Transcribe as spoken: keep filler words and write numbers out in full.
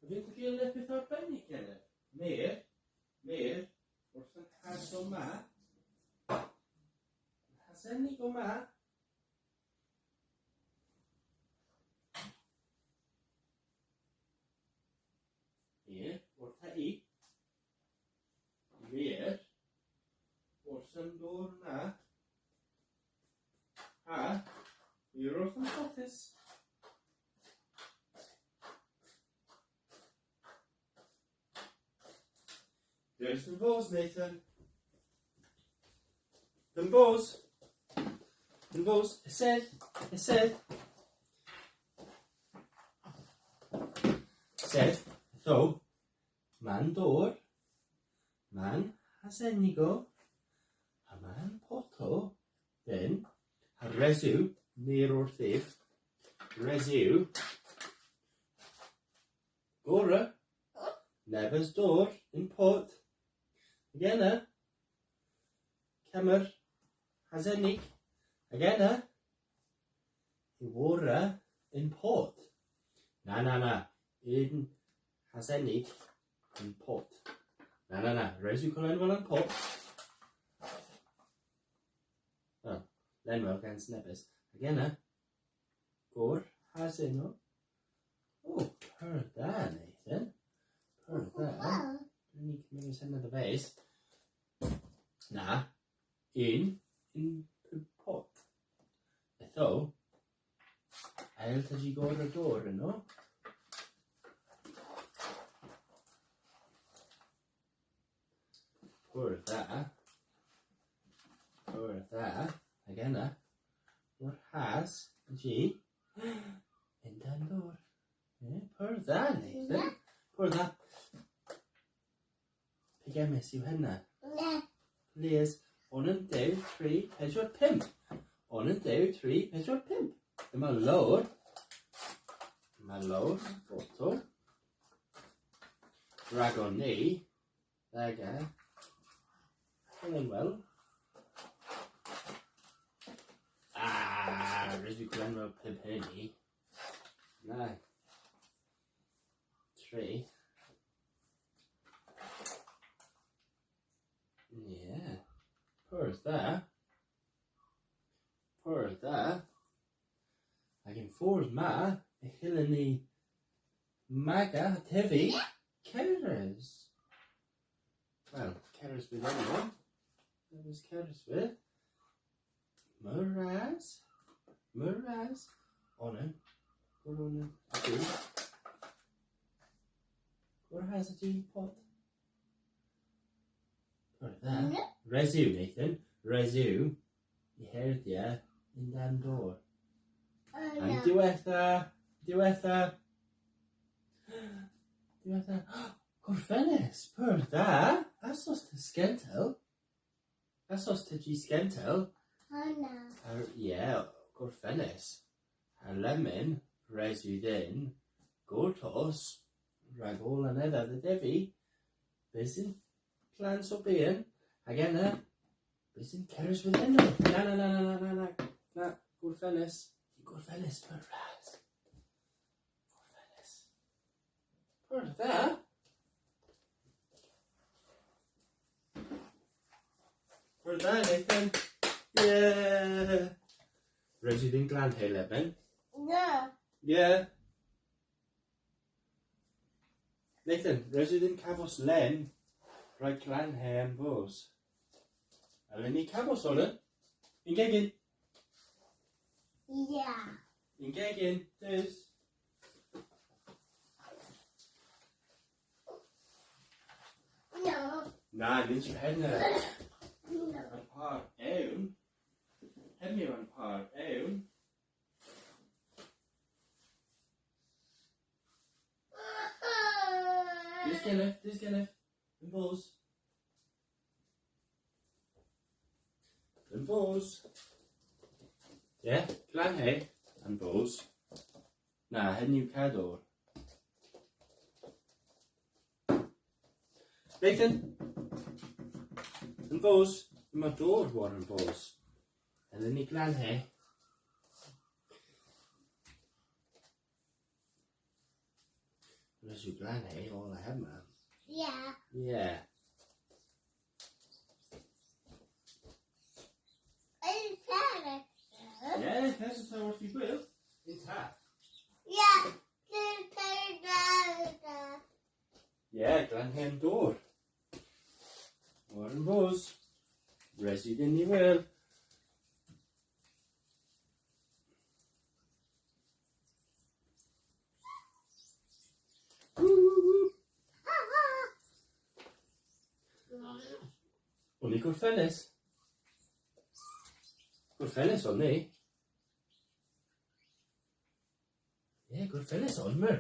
A vynn'ta gul neppyth arbennik genev? Mir, mir, orth an hasow ma. An hasennik ma. Mir, orth ha i. Mir, orth an dor na. Ha, mir orth an pottys. Deus dhe'n voos, Nathan. Dhe'n voos. Dhe'n voos. Esedh. Esedh. Esedh. Ytho. Ma'n dor. Ma'n hasennik. Ha ma'n potto. Then. Ha res yw. Mir orthiv. Res yw. Gorra nebes dor yn pott. Hag ena, kemmer hasennik. Hag ena, y worra yn pott. Na, na, na. Yn hasennik yn pott. Na, na, na. Res yw kollenwel an pott. Ah, lenwel gans nebes. Hag ena, gorr hasennik. O, pur dha, Nathan. Pur dha. Ni kemmeres henna dhe-ves. Na, yn, yn pub pott. Ytho, a yll'ta jy gorra dor ynno? Pur dha. Pur dha. Hag ena, mor has jy yn-dann dor. Eh, pur dha, Nathan. Pur dha. Pygemmys yw henna? Lies. Onan, dew, tri, peswar, pymp. Onan, dew, tri, peswar, pymp. Yma lowr. Yma lowr. Botel. Ragon ni. There you go. Colin well. Ah, res yw Glenwell pub huni. No. Tri. Yeah. Pur dha. Pur dha. Hag y'n fordh ma, y hyllyn ni maga ha tevi keres. Wel, keres vydh ena. Nebes keres vydh. Meur ras. Meur ras. Onan. Gorr onan. Gorr has ha jy pott. Pur dha. Res yw, Nathan. Res yw. Y herdhya yn-dann dor. An diwettha. Diwettha. Diwettha. Gorfennys. Pur dha. Ass os ta skentel. Ass os ta jy skentel. Hanna. Ar, yeah, gorfennys. Ha lemmyn, res yw dhyn gortos rag oll anedha dhe devi, bys yn Glan Sow Byghan, hag ena, bys yn Kerys Wydhennow. Na, na, na, na, na, na, na, na, gorfennys. Gorfennys, pur ras. Gorfennys. Pur dha. Pur dha, Nathan. Yeah. Res yw dhyn glanhe lemmyn? Na. Yeah. Nathan, res yw dhyn kavos len rag glanhe an voos. A yllyn ni kavos onan? Yn gegin? Yeah. Yn gegin, deus. No. Na, nyns yw henna. No. An par ewn. Hemm yw an par ewn. Deus genev, deus genev. An voos. An voos. Yeah, glanhe an voos. Na, henn yw kador. Nathan. An voos. Yma dor war an voos. A yllyn ni glanhe? Res yw glanhe oll a hemma. Yeah. Yeah. Yn ta. Yeah, that's how I feel. Yn ta. Yeah. Yeah, glanhe an dor. War an bos. Res yw dhyn ni wel. Woo, woo, woo. On ni gorfennys? Gorfennys on ni. Yeah, gorfennys on, Mur.